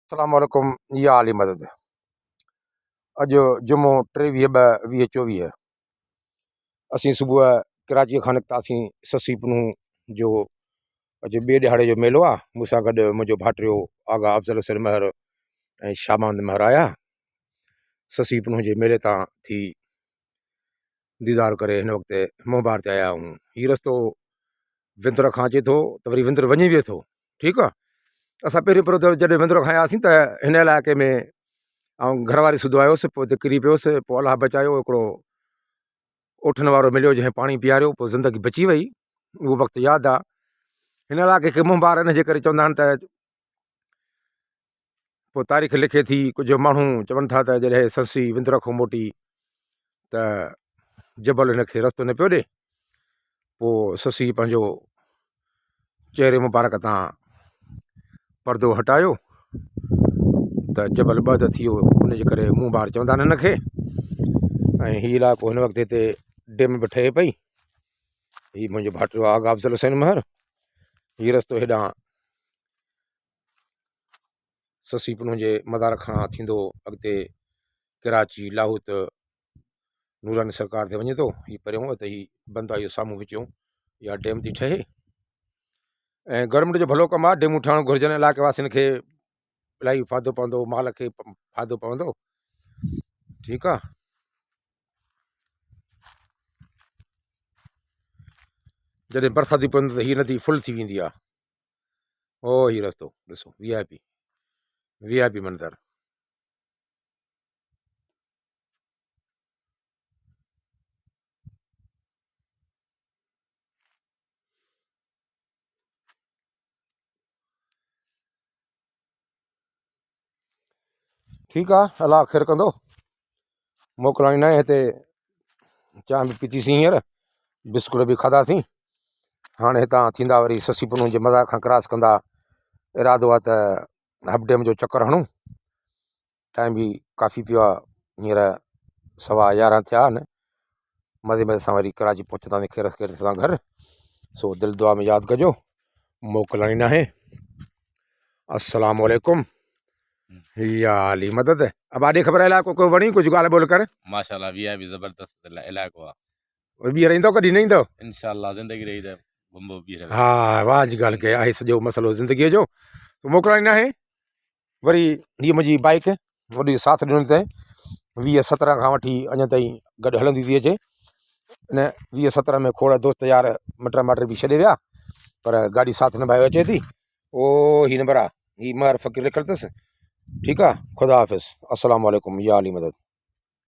السلام عليڪم يا علي مدد اڄ جمعو 23 ٻه 20 24 اسين صبح ڪراچيء کان نڪتاسين سسي پنهون جو اڄ ٻئي ڏهاڙي جو ميلو آ مون سان گڏ منهنجو ڀائٽيو آغا افضل حسين مهر ۽ شاهه محمد مهر آيا سسي پنهون جي ميلي تان ٿي ديدار ڪري هن وقت منهن بار تي آيا آهيون هي رستو وندر کان اچي ٿو ته وري وندر وڃي به ٿو ٺيڪ آ اسان پهريون پهريون دفعو جڏهن وندر کان آياسين ته هن علائقي ۾ آئون گهر واري سوڌو آيس پوء اتي ڪري پيس پوء الله بچايو هڪڙو اوٺن وارو مليو جنهن پاڻي پياريو پوء زندگي بچي وئي اهو وقت ياد آ هن علائقي کي منهن بار ان جي ڪري چوندا آهن ته پوء تاريخ لکي ٿي ڪجهه ماڻهو چون ٿا ته جڏهن سسئي وندر کان موٽي ته جبل هن کي رستو نه پيو ڏي پوء سسئي پنهنجو چهري مبارڪ تان پردو هٽايو ته جبل ٻه ته ٿي ويو ان جي ڪري منهن بار چوندا آهن هن کي ۽ هي علائقو هن وقت هتي ڊيم به ٺهي پئي هي منهنجو ڀائٽيو آغا افضل حسين مهر هي رستو هيڏانهن سسئي پنهون جي مزار کان ٿيندو اڳتي ڪراچي لاهوت نوراني سرڪار تي وڃي ٿو هي پريون ته هي بند آهي اهو سامهون وچون اها ڊيم ٿي ٺهي ۽ گورنمينٽ جو ڀلو ڪم آهي ڊيمون ٺهڻ گهرجن علائقي واسين کي الاهي فائدو پوندو مال کي فائدو پوندو ٺيڪ آهي جڏهن برساتي پوندي ته هي ندي فل ٿي ويندي آهي او هي رستو ڏسو V I P V I P منظر ٺيڪ آ الله خير ڪندو موڪلاڻي ناهي هتي چانهه به پيتيسين هينئر بسڪٽ به کاڌاسين هاڻي هتان ٿيندا وري سسي پنهون جي مزار کان ڪراس ڪندا ارادو آ ته هب ڊيم جو چڪر هڻون ٽائيم به ڪافي پيو آ هينئر سوا يارهن ٿيا آهن مزي مزي سان وري ڪراچي پهچنداسين خير خير سان گهر سو دل دعا ۾ ياد ڪجو موڪلاڻي ناهي السلام عليڪم يا علي مدد ابا ڏي خبر علائقو ڪو وڻي ڪجهه ڳالهه ٻولهه ڪر ماشاءالله وي آء پي زبردست علائقو آ وري ٻيهر ايندو ڪڏهن نه ايندو انشاء الله زندگي رهي ته گهمبو ٻيهر ها واهه جي ڳالهه ڪئي آهي سڄو مسئلو زندگيء جو موڪلاڻي ناهي وري هيء منهنجي بائيڪ وڏي ساٿ ڏنو اٿئي ويهه سترهن کان وٺي اڃا تائين گڏ هلندي ٿي اچي ان ويهه سترهن ۾ کوڙ دوست يار مٽ مائٽ به ڇڏي ويا پر گاڏي ساٿ نڀايو اچي ٿي او هي نمبر آ هي مهر فقير لکيل اٿس ٺيڪ آ خدا حافظ السلام عليڪم يا علي مدد.